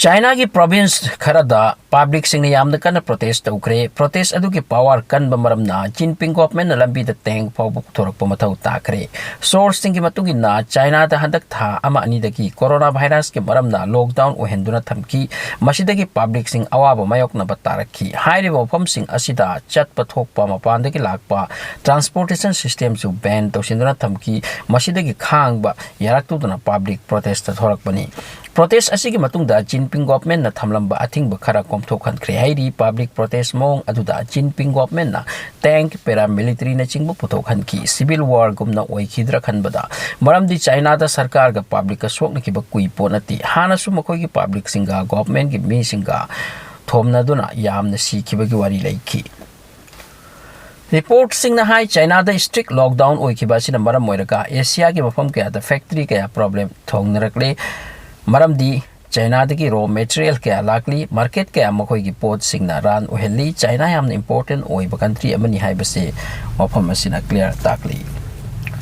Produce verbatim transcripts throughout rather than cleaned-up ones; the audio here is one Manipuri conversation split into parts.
ꯆꯥꯏꯅꯥꯒꯤ ꯄ꯭ꯔꯣꯚꯤꯟꯁ ꯈꯔꯗ ꯄꯕ꯭ꯂꯤꯛꯁꯤꯡꯅ ꯌꯥꯝꯅ ꯀꯟꯅ ꯄ꯭ꯔꯣꯇꯦꯁ ꯇꯧꯈ꯭ꯔꯦ꯫ ꯄ꯭ꯔꯣꯇꯦꯁ ꯑꯗꯨꯒꯤ ꯄꯋꯥꯔ ꯀꯟꯕ ꯃꯔꯝꯅ ꯖꯤꯟꯄꯤꯡ ꯒꯣꯚꯔꯟꯃꯦꯟꯠꯅ ꯂꯝꯕꯤꯗ ꯇꯦꯡꯛ ꯐꯥꯎꯕ ꯄꯨꯊꯣꯔꯛꯄ ꯃꯊꯧ ꯇꯥꯈ꯭ꯔꯦ꯫ ꯁꯣꯔꯁꯁꯤꯡꯒꯤ ꯃꯇꯨꯡ ꯏꯟꯅ, ꯆꯥꯏꯅꯥꯗ ꯍꯟꯗꯛ ꯊꯥ ꯑꯃ ꯑꯅꯤꯗꯒꯤ ꯀꯣꯔꯣꯅꯥ ꯚꯥꯏꯔꯁꯀꯤ ꯃꯔꯝꯅ ꯂꯣꯛꯗꯥꯎꯟ ꯑꯣꯏꯍꯟꯗꯨꯅ ꯊꯝꯈꯤ꯫ ꯃꯁꯤꯗꯒꯤ ꯄꯕ꯭ꯂꯤꯛꯁꯤꯡ ꯑꯋꯥꯕ ꯃꯥꯌꯣꯛꯅꯕ ꯇꯥꯔꯛꯈꯤ꯫ ꯍꯥꯏꯔꯤꯕ ꯃꯐꯝꯁꯤꯡ ꯑꯁꯤꯗ ꯆꯠꯄ ꯊꯣꯛꯄ, ꯃꯄꯥꯟꯗꯒꯤ ꯂꯥꯛꯄ ꯇ꯭ꯔꯥꯟꯁꯄꯣꯔꯇꯦꯁꯟ ꯁꯤꯁꯇꯦꯝꯁꯨ ꯕꯦꯟ ꯇꯧꯁꯤꯟꯗꯨꯅ ꯊꯝꯈꯤ꯫ ꯃꯁꯤꯗꯒꯤ ꯈꯥꯡꯕ ꯌꯥꯔꯛꯇꯗꯨꯅ ꯄꯕ꯭ꯂꯤꯛ ꯄ꯭ꯔꯣꯇꯦꯁꯇ ꯊꯣꯔꯛꯄꯅꯤ꯫ ꯄ꯭ꯔꯣꯇꯦꯁ ꯑꯁꯤꯒꯤ ꯃꯇꯨꯡꯗ ꯖꯤꯟꯄꯤꯡ ꯒꯣꯚꯔꯟꯃꯦꯟꯠꯅ ꯊꯝꯂꯝꯕ ꯑꯊꯤꯡꯕ ꯈꯔ ꯀꯣꯝꯊꯣꯛꯍꯟꯈ꯭ꯔꯦ ꯍꯥꯏꯔꯤ꯫ ꯄꯕ꯭ꯂꯤꯛ ꯄ꯭ꯔꯣꯇꯦꯁ ꯃꯑꯣꯡ ꯑꯗꯨꯗ ꯖꯤꯟꯄꯤꯡ ꯒꯣꯚꯔꯟꯃꯦꯟꯠꯅ ꯇꯦꯡꯛ, ꯄꯦꯔꯥꯃꯤꯂꯤꯇꯔꯤꯅꯆꯤꯡꯕ ꯄꯨꯊꯣꯛꯍꯟꯈꯤ꯫ ꯁꯤꯚꯤꯜ ꯋꯥꯔꯒꯨꯝꯅ ꯑꯣꯏꯈꯤꯗ꯭ꯔꯥ ꯈꯟꯕꯗ, ꯃꯔꯝꯗꯤ ꯆꯥꯏꯅꯥꯗ ꯁꯔꯀꯥꯔꯒ ꯄꯕ꯭ꯂꯤꯛꯀ ꯁꯣꯛꯅꯈꯤꯕ ꯀꯨꯏ ꯄꯣꯠ ꯅꯠꯇꯦ꯫ ꯍꯥꯟꯅꯁꯨ ꯃꯈꯣꯏꯒꯤ ꯄꯕ꯭ꯂꯤꯛꯁꯤꯡꯒ ꯒꯣꯚꯔꯟꯃꯦꯟꯠꯀꯤ ꯃꯤꯁꯤꯡꯒ ꯊꯣꯝꯅꯗꯨꯅ ꯌꯥꯝꯅ ꯁꯤꯈꯤꯕꯒꯤ ꯋꯥꯔꯤ ꯂꯩꯈꯤ꯫ ꯔꯤꯄꯣꯔꯠꯁꯤꯡꯅ ꯍꯥꯏ, ꯆꯥꯏꯅꯥꯗ ꯏꯁꯇ꯭ꯔꯤꯛ ꯂꯣꯛꯗꯥꯎꯟ ꯑꯣꯏꯈꯤꯕ ꯑꯁꯤꯅ ꯃꯔꯝ ꯑꯣꯏꯔꯒ ꯑꯦꯁꯤꯌꯥꯒꯤ ꯃꯐꯝ ꯀꯌꯥꯗ ꯐꯦꯛꯇꯔꯤ ꯀꯌꯥ ꯄ꯭ꯔꯣꯕ꯭ꯂꯦꯝ ꯊꯣꯛꯅꯔꯛꯂꯦ꯫ ꯃꯔꯝꯗꯤ ꯆꯥꯏꯅꯥꯗꯒꯤ ꯔꯣ ꯃꯦꯇꯔꯤꯌꯦꯜ ꯀꯌꯥ ꯂꯥꯛꯂꯤ, ꯃꯥꯔꯀꯦꯠ ꯀꯌꯥ ꯃꯈꯣꯏꯒꯤ ꯄꯣꯠꯁꯤꯡꯅ ꯔꯟ ꯑꯣꯏꯍꯜꯂꯤ꯫ ꯆꯥꯏꯅꯥ ꯌꯥꯝꯅ ꯏꯝꯄꯣꯔꯇꯦꯟ ꯑꯣꯏꯕ ꯀꯟꯇ꯭ꯔꯤ ꯑꯃꯅꯤ ꯍꯥꯏꯕꯁꯤ ꯃꯐꯝ ꯑꯁꯤꯅ ꯀ꯭ꯂꯤꯌꯥꯔ ꯇꯥꯛꯂꯤ꯫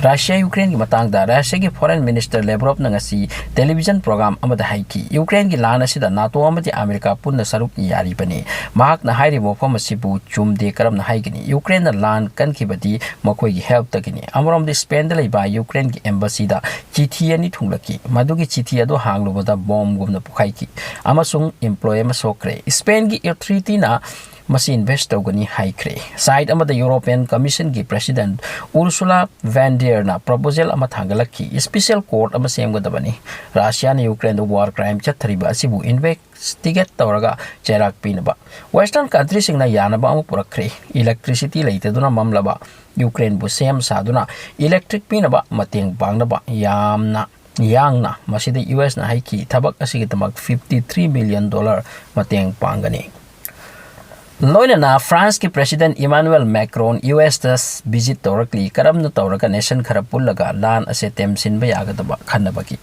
ꯔꯁꯤꯌꯥ ꯌꯨꯀ꯭ꯔꯦꯟꯒꯤ ꯃꯇꯥꯡꯗ ꯔꯁꯤꯌꯥꯒꯤ ꯐꯣꯔꯦꯟ ꯃꯤꯅꯤꯁꯇꯔ ꯂꯦꯕ꯭ꯔꯣꯞꯅ ꯉꯁꯤ ꯇꯦꯂꯤꯚꯤꯖꯟ ꯄ꯭ꯔꯣꯒ꯭ꯔꯥꯝ ꯑꯃꯗ ꯍꯥꯏꯈꯤ, ꯌꯨꯀ꯭ꯔꯦꯟꯒꯤ ꯂꯥꯟ ꯑꯁꯤꯗ ꯅꯥꯇꯣ ꯑꯃꯗꯤ ꯑꯃꯦꯔꯤꯀꯥ ꯄꯨꯟꯅ ꯁꯔꯨꯛ ꯌꯥꯔꯤꯕꯅꯤ꯫ ꯃꯍꯥꯛꯅ ꯍꯥꯏꯔꯤꯕ ꯋꯥꯐꯝ ꯑꯁꯤꯕꯨ ꯆꯨꯝꯗꯦ꯫ ꯀꯔꯝꯅ ꯍꯥꯏꯒꯅꯤ? ꯌꯨꯀ꯭ꯔꯦꯟꯅ ꯂꯥꯟ ꯀꯟꯈꯤꯕꯗꯤ ꯃꯈꯣꯏꯒꯤ ꯍꯦꯜꯞꯇꯒꯤꯅꯤ꯫ ꯑꯃꯔꯣꯝꯗ, ꯁ꯭ꯄꯦꯟꯗ ꯂꯩꯕ ꯌꯨꯀ꯭ꯔꯦꯟꯒꯤ ꯑꯦꯝꯕꯥꯁꯤꯗ ꯆꯤꯊꯤ ꯑꯅꯤ ꯊꯨꯡꯂꯛꯈꯤ꯫ ꯃꯗꯨꯒꯤ ꯆꯤꯊꯤ ꯑꯗꯨ ꯍꯥꯡꯂꯨꯕꯗ ꯕꯣꯝꯒꯨꯝꯅ ꯄꯣꯈꯥꯏꯈꯤ ꯑꯃꯁꯨꯡ ꯏꯝꯄ꯭ꯂꯣꯌꯤ ꯑꯃ ꯁꯣꯛꯈ꯭ꯔꯦ꯫ ꯁ꯭ꯄꯦꯟꯒꯤ ꯑꯣꯊꯣꯔꯤꯇꯤꯅ ꯃꯁꯤ ꯏꯟꯚꯦꯁ꯭ꯠ ꯇꯧꯒꯅꯤ ꯍꯥꯏꯈ꯭ꯔꯦ꯫ ꯁꯥꯏꯠ ꯑꯃꯗ, ꯌꯨꯔꯣꯄꯤꯌꯟ ꯀꯃꯤꯁꯟꯒꯤ ꯄ꯭ꯔꯦꯁꯤꯗꯦꯟꯠ ꯎꯔꯁꯨꯂꯥ ꯚꯥꯟ ꯗꯦꯔꯅ ꯄ꯭ꯔꯣꯄꯣꯖꯦꯜ ꯑꯃ ꯊꯥꯡꯒꯠꯂꯛꯈꯤ, ꯁ꯭ꯄꯦꯁꯤꯌꯦꯜ ꯀꯣꯔꯠ ꯑꯃ ꯁꯦꯝꯒꯗꯕꯅꯤ꯫ ꯔꯁꯤꯌꯥꯅ ꯌꯨꯀ꯭ꯔꯦꯟꯗ ꯋꯥꯔ ꯀ꯭ꯔꯥꯏꯝ ꯆꯠꯊꯔꯤꯕ ꯑꯁꯤꯕꯨ ꯏꯟꯚꯦꯁ꯭ꯇꯤꯒꯦꯠ ꯇꯧꯔꯒ ꯆꯩꯔꯥꯛ ꯄꯤꯅꯕ꯫ ꯋꯦꯁꯇꯔꯟ ꯀꯟꯇ꯭ꯔꯤꯁꯤꯡꯅ ꯌꯥꯅꯕ ꯑꯃ ꯄꯨꯔꯛꯈ꯭ꯔꯦ꯫ ꯏꯂꯦꯛꯇ꯭ꯔꯤꯁꯤꯇꯤ ꯂꯩꯇꯗꯨꯅ ꯃꯝꯂꯕ ꯌꯨꯀ꯭ꯔꯦꯟꯕꯨ ꯁꯦꯝ ꯁꯥꯗꯨꯅ ꯏꯂꯦꯛꯇ꯭ꯔꯤꯛ ꯄꯤꯅꯕ ꯃꯇꯦꯡ ꯄꯥꯡꯅꯕ ꯌꯥꯝꯅ ꯌꯥꯡꯅ꯫ ꯃꯁꯤꯗ ꯌꯨ ꯑꯦꯁꯅ ꯍꯥꯏꯈꯤ, ꯊꯕꯛ ꯑꯁꯤꯒꯤꯗꯃꯛ fifty three million dollar ꯃꯇꯦꯡ ꯄꯥꯡꯒꯅꯤ꯫ ꯂꯣꯏꯅꯅ ꯐ꯭ꯔꯥꯟꯁꯀꯤ ꯄ꯭ꯔꯦꯁꯤꯗꯦꯟꯠ ꯏꯃꯥꯅꯨꯑꯦꯜ ꯃꯦꯀ꯭ꯔꯣꯟ ꯌꯨ ꯑꯦꯁꯇ ꯚꯤꯖꯤꯠ ꯇꯧꯔꯛꯂꯤ꯫ ꯀꯔꯝꯅ ꯇꯧꯔꯒ ꯅꯦꯁꯟ ꯈꯔ ꯄꯨꯜꯂꯒ ꯂꯥꯟ ꯑꯁꯦ ꯇꯦꯝꯁꯤꯟꯕ ꯌꯥꯒꯗꯕ ꯈꯟꯅꯕꯒꯤ꯫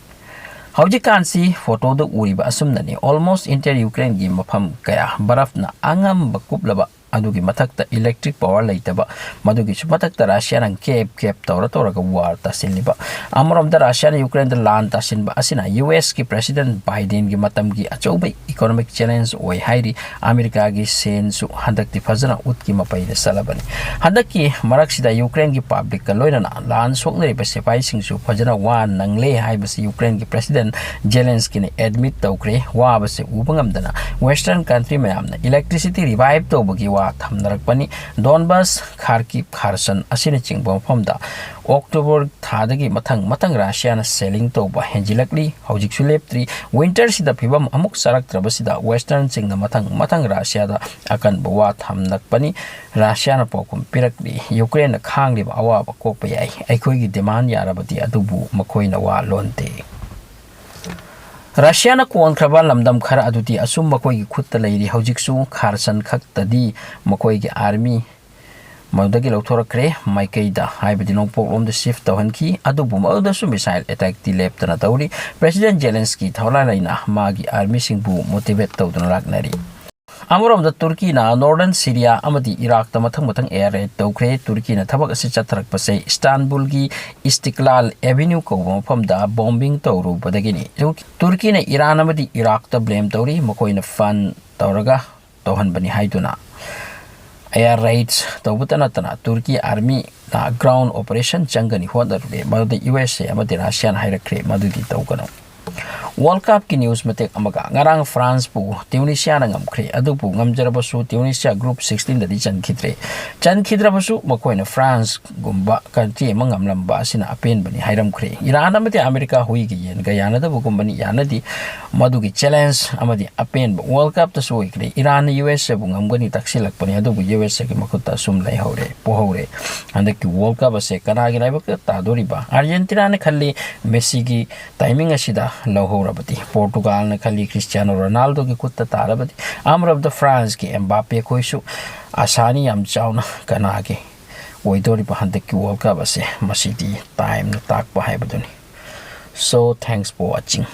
ꯍꯧꯖꯤꯛꯀꯥꯟꯁꯤ ꯐꯣꯇꯣꯗ ꯎꯔꯤꯕ ꯑꯁꯨꯝꯅꯅꯤ꯫ ꯑꯣꯜꯃꯣꯁ ꯏꯟꯇꯤꯌꯔ ꯌꯨꯀ꯭ꯔꯦꯟꯒꯤ ꯃꯐꯝ ꯀꯌꯥ ꯕꯔꯐꯅ ꯑꯉꯝꯕ ꯀꯨꯞꯂꯕ ꯑꯗꯨꯒꯤ ꯃꯊꯛꯇ electric power ꯂꯩꯇꯕ, ꯃꯗꯨꯒꯤꯁꯨ ꯃꯊꯛꯇ ꯔꯁꯤꯌꯥꯅ ꯒꯦꯞ ꯒꯦꯞ ꯇꯧꯔ ꯇꯧꯔꯒ ꯋꯥꯔ ꯇꯥꯁꯤꯜꯂꯤꯕ꯫ ꯑꯃꯔꯣꯝꯗ ꯔꯁꯤꯌꯥꯅ ꯌꯨꯀ꯭ꯔꯦꯟꯗ ꯂꯥꯟ ꯇꯥꯁꯤꯟꯕ ꯑꯁꯤꯅ ꯌꯨ ꯑꯦꯁꯀꯤ ꯄ꯭ꯔꯦꯁꯤꯗꯦꯟ ꯕꯥꯏꯗꯦꯟꯒꯤ ꯃꯇꯝꯒꯤ ꯑꯆꯧꯕ economic challenge ꯑꯣꯏ ꯍꯥꯏꯔꯤ꯫ ꯑꯃꯦꯔꯤꯀꯥꯒꯤ ꯁꯦꯟꯁꯨ ꯍꯟꯗꯛꯇꯤ ꯐꯖꯅ ꯎꯠꯀꯤ ꯃꯄꯩꯗ ꯆꯠꯂꯕꯅꯤ꯫ ꯍꯟꯗꯛꯀꯤ ꯃꯔꯛꯁꯤꯗ ꯌꯨꯀ꯭ꯔꯦꯟꯒꯤ ꯄꯕ꯭ꯂꯤꯛꯀ ꯂꯣꯏꯅꯅ ꯂꯥꯟ ꯁꯣꯛꯅꯔꯤꯕ ꯁꯤꯐꯥꯏꯁꯤꯡꯁꯨ ꯐꯖꯅ ꯋꯥ ꯅꯪꯂꯦ ꯍꯥꯏꯕꯁꯤ ꯌꯨꯀ꯭ꯔꯦꯟꯒꯤ ꯄ꯭ꯔꯦꯁꯤꯗꯦꯟ ꯖꯦꯂꯦꯟꯁꯀꯤꯅ ꯑꯦꯗꯃꯤꯠ ꯇꯧꯈ꯭ꯔꯦ꯫ ꯋꯥꯕꯁꯦ ꯎꯕ ꯉꯝꯗꯅ Western country ꯃꯌꯥꯝꯅ electricity revive ꯇꯧꯕꯒꯤ ꯋꯥ ꯊꯝꯅꯔꯛꯄꯅꯤ꯫ ꯗꯣꯟꯕꯁ, ꯈꯥꯔꯀꯤꯞ, ꯈꯥꯔꯁꯟ ꯑꯁꯤꯅꯆꯤꯡꯕ ꯃꯐꯝꯗ ꯑꯣꯛꯇꯣꯕꯔ ꯊꯥꯗꯒꯤ ꯃꯊꯪ ꯃꯊꯪ ꯔꯁꯤꯌꯥꯅ shelling ꯇꯧꯕ ꯍꯦꯟꯖꯤꯜꯂꯛꯂꯤ꯫ ꯍꯧꯖꯤꯛꯁꯨ ꯂꯦꯞꯇ꯭ꯔꯤ꯫ ꯋꯤꯟꯇꯔꯁꯤꯗ ꯐꯤꯕꯝ ꯑꯃꯨꯛ ꯆꯥꯔꯛꯇ꯭ꯔꯕꯁꯤꯗ ꯋꯦꯁꯇꯔꯟꯁꯤꯡꯅ ꯃꯊꯪ ꯃꯊꯪ ꯔꯁꯤꯌꯥꯗ ꯑꯀꯟꯕ ꯋꯥ ꯊꯝꯂꯛꯄꯅꯤ꯫ ꯔꯁꯤꯌꯥꯅ ꯄꯥꯎꯈꯨꯝ ꯄꯤꯔꯛꯂꯤ, ꯌꯨꯀ꯭ꯔꯦꯟꯅ ꯈꯥꯡꯂꯤꯕ ꯑꯋꯥꯕ ꯀꯣꯛꯄ ꯌꯥꯏ꯫ ꯑꯩꯈꯣꯏꯒꯤ demand ꯌꯥꯔꯕꯗꯤ ꯑꯗꯨꯕꯨ ꯃꯈꯣꯏꯅ ꯋꯥ ꯂꯣꯟꯗꯦ꯫ ꯔꯁꯤꯌꯥꯅ ꯀꯣꯟꯈ꯭ꯔꯕ ꯂꯝꯗꯝ ꯈꯔ ꯑꯗꯨꯗꯤ ꯑꯁꯨꯝ ꯃꯈꯣꯏꯒꯤ ꯈꯨꯠꯇ ꯂꯩꯔꯤ꯫ ꯍꯧꯖꯤꯛꯁꯨ ꯈꯥꯔꯁꯟ ꯈꯛꯇꯗꯤ ꯃꯈꯣꯏꯒꯤ ꯑꯥꯔꯃꯤ ꯃꯗꯨꯗꯒꯤ ꯂꯧꯊꯣꯔꯛꯈ꯭ꯔꯦ꯫ ꯃꯥꯏꯀꯩꯗ ꯍꯥꯏꯕꯗꯤ ꯅꯣꯡꯄꯣꯛꯂꯣꯝꯗ shift ꯇꯧꯍꯟꯈꯤ꯫ ꯑꯗꯨꯕꯨ ꯃꯗꯨꯗꯁꯨ missile attack ꯇꯤ ꯂꯦꯞꯇꯅ ꯇꯧꯔꯤ꯫ ꯄ꯭ꯔꯦꯁꯤꯗꯦꯟ ꯖꯦꯂꯦꯟꯁꯀꯤ ꯊꯧꯔꯥꯡ ꯂꯩꯅ ꯃꯥꯒꯤ ꯑꯥꯔꯃꯤꯁꯤꯡꯕꯨ motivate ꯇꯧꯗꯨꯅ ꯂꯥꯛꯅꯔꯤ꯫ ꯑꯃꯔꯣꯝꯗ ꯇꯨꯔꯀꯤꯅ northern ꯁꯤꯔꯤꯌꯥ ꯑꯃꯗꯤ ꯏꯔꯥꯛꯇ ꯃꯊꯪ ꯃꯊꯪ air raid ꯇꯧꯈ꯭ꯔꯦ꯫ ꯇꯨꯔꯀꯤꯅ ꯊꯕꯛ ꯑꯁꯤ ꯆꯠꯊꯔꯛꯄꯁꯦ ꯏꯁꯇꯥꯟꯕꯨꯜꯒꯤ ꯏꯁꯇꯤꯛꯂꯥꯜ ꯑꯦꯚꯦꯅ꯭ꯌꯨ ꯀꯧꯕ ꯃꯐꯝꯗ bombing ꯇꯧꯔꯨꯕꯗꯒꯤꯅꯤ꯫ ꯇꯨꯔꯀꯤꯅ ꯏꯔꯥꯟ ꯑꯃꯗꯤ ꯏꯔꯥꯛꯇ blame ꯇꯧꯔꯤ, ꯃꯈꯣꯏꯅ fund ꯇꯧꯔꯒ ꯇꯧꯍꯟꯕꯅꯤ ꯍꯥꯏꯗꯨꯅ꯫ Air raids ꯇꯧꯕꯇ ꯅꯠꯇꯅ ꯇꯨꯔꯀꯤ ꯑꯥꯔꯃꯤꯅ ground operation ꯆꯪꯒꯅꯤ ꯍꯣꯠꯅꯔꯨꯔꯦ, ꯃꯗꯨꯗ ꯌꯨ ꯑꯦꯁ ꯑꯦ ꯑꯃꯗꯤ ꯔꯁꯤꯌꯥꯅ ꯍꯥꯏꯔꯛꯈ꯭ꯔꯦ ꯃꯗꯨꯗꯤ ꯇꯧꯒꯅꯨ꯫ World Cupꯀꯤ news ꯃꯇꯦꯛ ꯑꯃꯒ, ꯉꯔꯥꯡ ꯐ꯭ꯔꯥꯟꯁꯄꯨ ꯇ꯭ꯌꯨꯅꯤꯁꯤꯌꯥꯅ ꯉꯝꯈ꯭ꯔꯦ꯫ ꯑꯗꯨꯕꯨ ꯉꯝꯖꯔꯕꯁꯨ ꯇ꯭ꯌꯨꯅꯤꯁꯤꯌꯥ group sixteenꯗꯗꯤ ꯆꯟꯈꯤꯗ꯭ꯔꯦ꯫ ꯆꯟꯈꯤꯗ꯭ꯔꯕꯁꯨ ꯃꯈꯣꯏꯅ ꯐ꯭ꯔꯥꯟꯁꯒꯨꯝꯕ country ꯑꯃ ꯉꯝꯂꯝꯕ ꯑꯁꯤꯅ ꯑꯄꯦꯟꯕꯅꯤ ꯍꯥꯏꯔꯝꯈ꯭ꯔꯦ꯫ ꯏꯔꯥꯟ ꯑꯃꯗꯤ ꯑꯃꯦꯔꯤꯀꯥ ꯍꯨꯏꯒ ꯌꯦꯟꯒ ꯌꯥꯅꯗꯕꯒꯨꯝꯕꯅꯤ, ꯌꯥꯅꯗꯦ꯫ ꯃꯗꯨꯒꯤ challenge ꯑꯃꯗꯤ ꯑꯄꯦꯟꯕ World Cupꯇꯁꯨ ꯑꯣꯏꯈ꯭ꯔꯦ꯫ ꯏꯔꯥꯟꯅ ꯌꯨ ꯑꯦꯁ ꯑꯦꯕꯨ ꯉꯝꯒꯅꯤ ꯇꯛꯁꯤꯜꯂꯛꯄꯅꯤ, ꯑꯗꯨꯕꯨ ꯌꯨ ꯑꯦꯁ ꯑꯦꯒꯤ ꯃꯈꯨꯠꯇ ꯑꯁꯨꯝ ꯂꯩꯍꯧꯔꯦ, ꯄꯣꯍꯧꯔꯦ꯫ ꯍꯟꯗꯛꯀꯤ World Cup ꯑꯁꯦ ꯀꯅꯥꯒꯤ ꯂꯥꯏꯕꯛꯇ ꯇꯥꯗꯣꯔꯤꯕ? ꯑꯥꯔꯖꯦꯟꯇꯤꯅꯥꯅ ꯈꯜꯂꯤ, ꯃꯦꯁꯤꯒꯤ timing ꯑꯁꯤꯗ ꯂꯧꯍꯧꯔꯕꯗꯤ꯫ ꯄꯣꯔꯇꯨꯒꯥꯜꯅ ꯈꯜꯂꯤ, ꯈ꯭ꯔꯤꯁꯇꯤꯌꯥꯅꯣ ꯔꯣꯅꯥꯜꯗꯣꯒꯤ ꯈꯨꯠꯇ ꯇꯥꯔꯕꯗꯤ꯫ ꯑꯃꯔꯣꯝꯗ ꯐ꯭ꯔꯥꯟꯁꯀꯤ ꯑꯦꯝꯕꯥꯄꯦ ꯈꯣꯏꯁꯨ ꯑꯁꯥꯅꯤ ꯌꯥꯝ ꯆꯥꯎꯅ꯫ ꯀꯅꯥꯒꯤ ꯑꯣꯏꯗꯣꯔꯤꯕ ꯍꯟꯗꯛꯀꯤ World Cup ꯑꯁꯦ? ꯃꯁꯤꯗꯤ timeꯅ ꯇꯥꯛꯄ ꯍꯥꯏꯕꯗꯨꯅꯤ꯫ So, thanks for watching.